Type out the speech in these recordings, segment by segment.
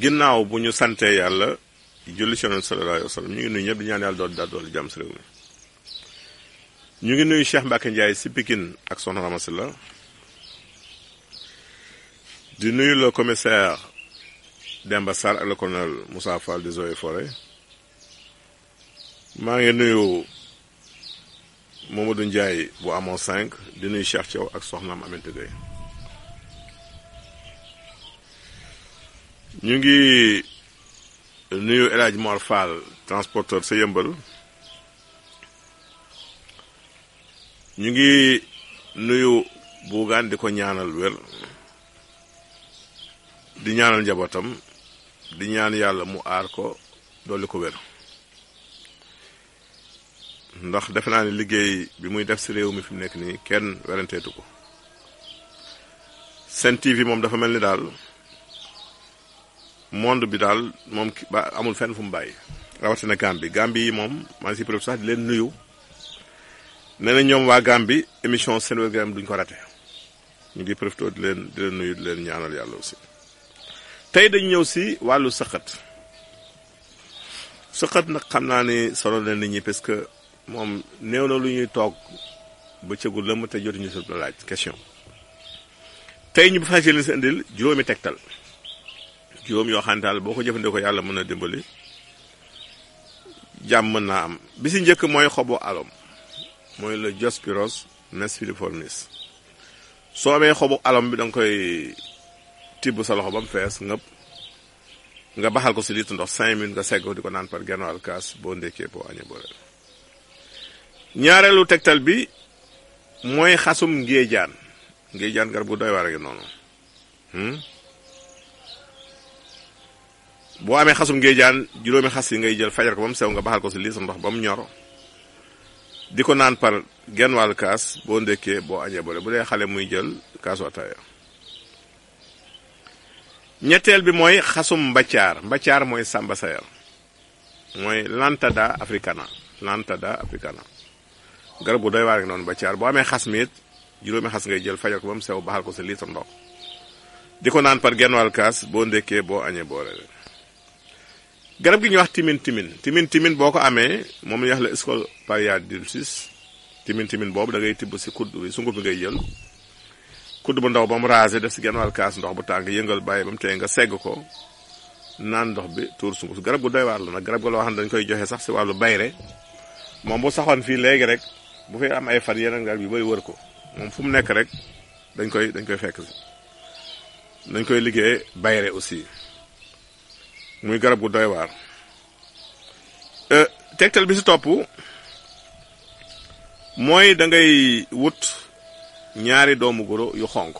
ginnaaw bu ñu santee yàlla julli ci Yonent sallallahu alayhi wa sallam ñu ngi nuyu ñëpp di ñaan yàlla dool jàmm si réew mi. ñu ngi nuyu Cheikh Mbacke Ndiaye si Pikine ak Soxna Ramasila di nuyu le commissaire Demba Sarr ak le colonel Moussa Fall des Eaux et Forêts. maa ngi nuyu Mamadou Ndiaye bu amoon 5 di nuyu Cheikh Thiaw ak soxnaam Aminata Gueye. ñu ngi nuyu El Hadj Mor Fall transporteur sa yëmbal. ñu ngi nuyu Bougane di ko ñaanal wér di ñaanal njabootam di ñaan yàlla mu aar ko dolli ko wér ndax defe naa ne liggéey bi muy def ci réew mi fi mu nekk nii kenn weranteetu ko. Sen TV moom dafa mel ni daal monde bi daal moom ba amul fenn fu mu bàyyi rawatina Gambie yi moom maa ngi si prévu sax di leen nuyu. nee na ñoom waa Gambie émission Sen Wér-gu-Yaram duñ ko raté ñu ngi profité di leen nuyu di leen ñaanal yàlla aussi. tey dañu ñëw si wàllu sëqët nag xam naa ni solo leen nit ñi parce que moom néew na lu ñuy toog bëccëgu lëmm te jotuñu si laaj question. tey ñu bu fekkee leen si indil juróomi tegtal juróom yoo xam ne daal boo ko jëfandikoo yàlla mën na dimbali jàmm mën naa am bi si njëkk mooy xobu alom. mooy le Diospyros mesfiliformis soo amee xobu alom bi da nga koy tibb sa loxo ba mu fees nga baxal ko si litre ndox 5 minutes nga segg di ko naan par genn wàll kaas boo ndékkee boo añee boo reer. ñaareelu tegtal bi mooy xasum ngéejaan garab gu doy waar gi noonu boo amee xasum ngéejaan juróomi xas yi ngay jël fajar ko ba mu sew nga baxal ko si litre ndox ba mu ñor di ko naan par genn wàll kaas boo ndékkee boo añee boole bu dee xale muy jël kaasu ataaya. ñetteel bi mooy xasum mbaccaar mooy samba sayar mooy lantada africana garab bu doy waar rek noonu mbaccaar boo amee xas miit juróomi xas ngay jël fajal ko ba mu sew baxal ko sa litre ndox di ko naan par genn wàll kaas boo ndékkee boo añee boole. garab gi ñuy wax timin boo ko amee moom la ñuy wax la Scolariasis timin boobu da ngay tibb si kudd bi sunguf bi ngay jël kudd bu ndaw ba mu raser def si genn wàll kaas ndox bu tàng yëngal bàyyi ba mu tey nga segg ko naan ndox bi tuur sunguf garab gu doy waar la nag garab ga loo xam ne dañ koy joxe sax si wàllu bayre moom bu saxoon fii léegi rek bu fay am ay fan yeneen garab yu bari wër ko moom fu mu nekk rek dañ koy fekk si dañ koy liggéey bayre aussi muy garab gu doy waar. tegtal bi si topp mooy da ngay wut ñaari doomu goro yu xonk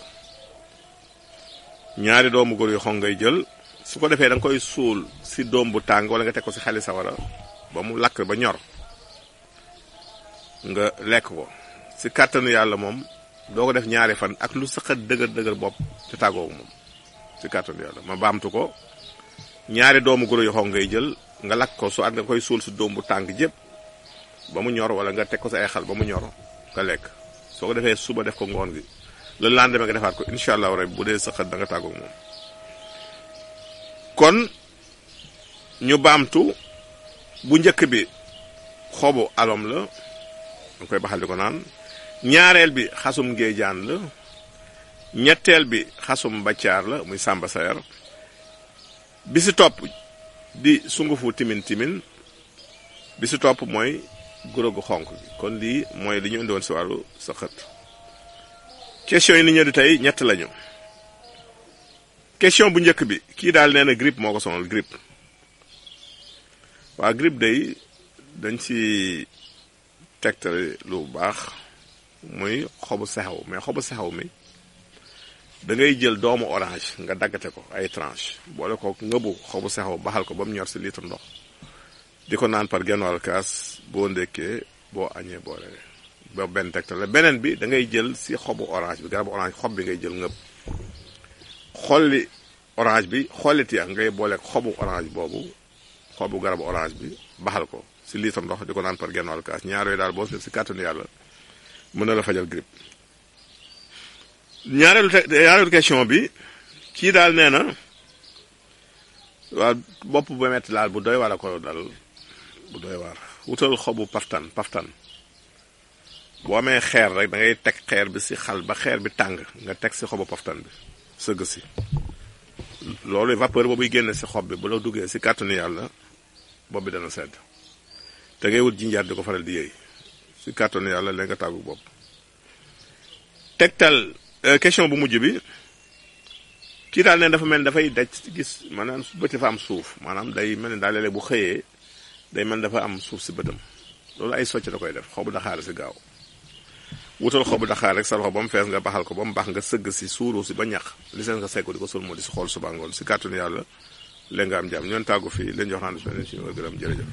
ngay jël su ko defee da nga koy suul si doom bu tàng wala nga teg ko si xali sawara ba mu lakk ba ñor nga lekk ko si kàttanu yàlla moom doo ko def ñaari fan ak lu saxat dëgër bopp te tàggoo moom si kàttanu yàlla. ma baamtu ko ñaari doomu goro yu xonk ngay jël nga lakk ko su at nga koy suul si doom bu tàng jëpp ba mu ñor wala nga teg ko sa ay xal ba mu ñor nga lekk soo ko defee suba def ko ngoon gi le lendemain nga defaat ko incha allah rek bu dee saxat da nga tàggoog moom. kon ñu baamtu bu njëkk bi xobu alom la nga koy baxal di ko naan. ñaareel bi xasum ngéejaan la. ñetteel bi xasum mbaccaar la muy samba sayar. bi si topp di sungufu timin bi si topp mooy guro gu xonk gi kon lii mooy li ñu indiwoon si wàllu saxat. question yi ni ñëw di tey ñett lañu. question bu njëkk bi kii daal nee na grippe moo ko sonal grippe. waa grippe day dañ ci tegtale lu baax muy xobu sexew mais xobu sexew mi da ngay jël doomu orange nga daggate ko ay tranche boole ko ngëbu xobu sexew baxal ko ba mu ñor si litre ndox di ko naan par genn wàll kaas boo ndékkee boo añee boole ba benn tegtal la. beneen bi da ngay jël si xobu orange bi garabu orange xob bi ngay jël ngëb xolli orange bi xolliti ngay boole xobu orange boobu xobu garabu orange bi baxal ko si litre ndox di ko naan par genn wàll kaas ñaar yooyu daal boo si kàttanu yàlla mën na la fajal grippe. ñaareelu question bi kii daal nee na waaw bopp bu metti laal bu doy wala ko dal bu doy waar wutal xobu paftan boo amee xeer rek da ngay teg xeer bi si xal ba xeer bi tàng nga teg si xobu paftan bi sëgg si loolu vapeur boobuy génne si xob bi bu la duggee si kàttanu yàlla bopp bi dana sedd te ngay wut jinjaar di ko faral di yëy si kàttanu yàlla léegi nga tàggu bopp tegtal question bu mujj bi kii daal ne dafa mel ni dafay daj gis maanaam bët dafa am suuf maanaam day mel ni daal léeg-léeg bu xëyee day mel dafa am suuf si bëtam loolu ay socc da koy def xobu daxaar si gaaw wutal xobu daxaar rek sa loxo ba mu fees nga baxal ko ba mu baax nga sëgg si suuru si ba ñax li seen nga sekku di ko sol moo di si xool suba ngoon si kàttanu yàlla léegi nga am jàmm ñoon tàggu fii leen jox naan si beneen si gërëm jërëjëf